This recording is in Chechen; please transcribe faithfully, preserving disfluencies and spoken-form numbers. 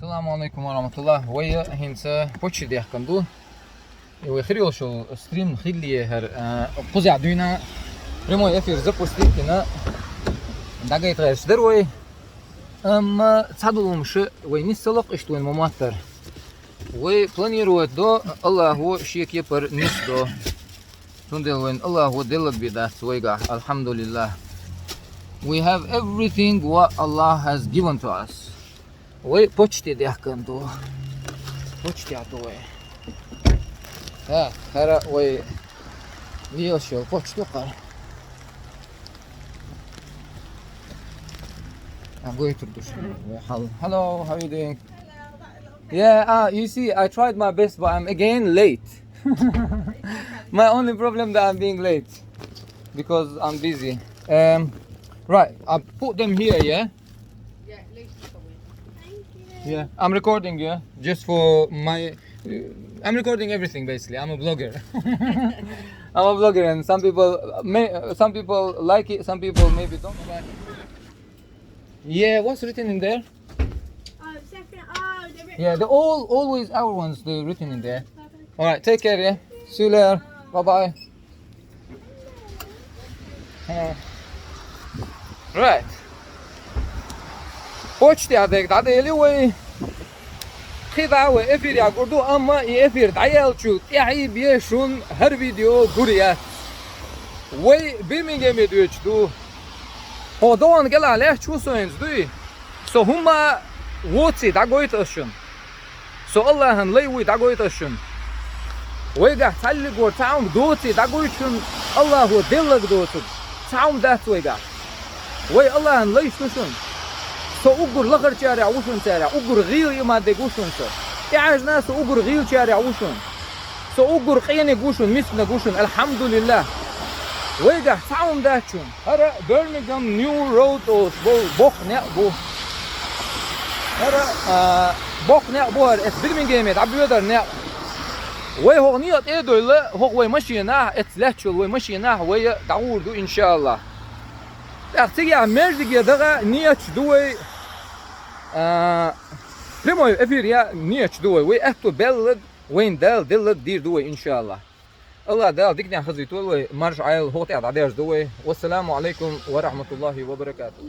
Ассаламу алейкум ва рахматуллах. Вай хӀинца почти дехкан ду. И вай хир йолчул стрим хилле хӀара, а, кхузахь дуьйна прямой эфир запустить дина. ДӀагайтӀараш дар вай. Амма цхьа долумаш вай нисса локх иштта вайн ма моттар. Вай планировать до, Аллахо шен кепар нисдо. Цундела вайн Аллахо деллаг бе дац вайгахь, алхьамдулиллах. We have everything what Allah has given to us. Вай почти дехкан ду. Почти а ду вай. ХӀа, хӀара вай лелаш йолу почту кхара. А, гойтур ду шуна. Hello, how you doing? Yeah, uh, you see, I tried my best, but I'm again late. My only problem that I'm being late because I'm busy. Um, right, I put them here, yeah? Yeah, I'm recording, yeah, just for my. Uh, I'm recording everything basically. I'm a blogger. I'm a blogger, and some people may, some people like it, some people maybe don't. Yeah, what's written in there? Oh, it's everything. Oh, they're written. Yeah, they're all always our ones. They're written in there. All right, take care. Yeah, see you later. Bye bye. Right. Почти а дерг дӀаделира вай. КхидӀа вай эфир а гур ду, амма и эфир дӀаяьллачул тӀаьхьа бен шун хӀара видео гур яц. Вай Бирмингеме доьдуш ду. ХӀокху догӀан кӀелахь лаьтташ ву со хӀинца, дуй? Со хӀумма воций дӀагойту ас шуна. Со Аллахьан лай вуй дӀагойту ас шуна. Вайгахь цхьаллиг вара цхьа хӀума доций дӀагойту шуна, Аллахо деллаг доцург. Цхьа хӀума дац вайгахь. Вай Аллахьан лайш ду шуна. Со уггар лахарчарех ву шуна царех, уггар гӀийла иман дерг ву шуна со. ТӀаьхьажна со уггар гӀийлачарех ву шуна. Со уггар къениг ву шуна, мисканиг ву шуна, алхьамдулиллах. Вайгахь цхьа хӀума дац шуна. ХӀара Birmingham New Road олуш болу боккха некъ бу. ХӀара, а, боккха некъ бу хӀара, эс Бирмингеме дӀабоьдар некъ. Вай хӀокху некъа тӀе а доьлла, хӀокху вай машенахь, эцца лаьтташ йолу вай машенахь вай дӀагӀур ду, иншааллах. ТӀаккха цигахь маьждиге даха ниеташ ду вай, а, прямой эфир ян ниеташ ду вай. Вай аьтто белларг, вайна Дала делларг дийр ду вай, иншааллах. Аллах Дала диканехь хазийта вай, марша Ӏайла хӀокху тӀехь дӀадерза ду вай. Вассаламу алейкум ва рахматуллахи ва баракатух.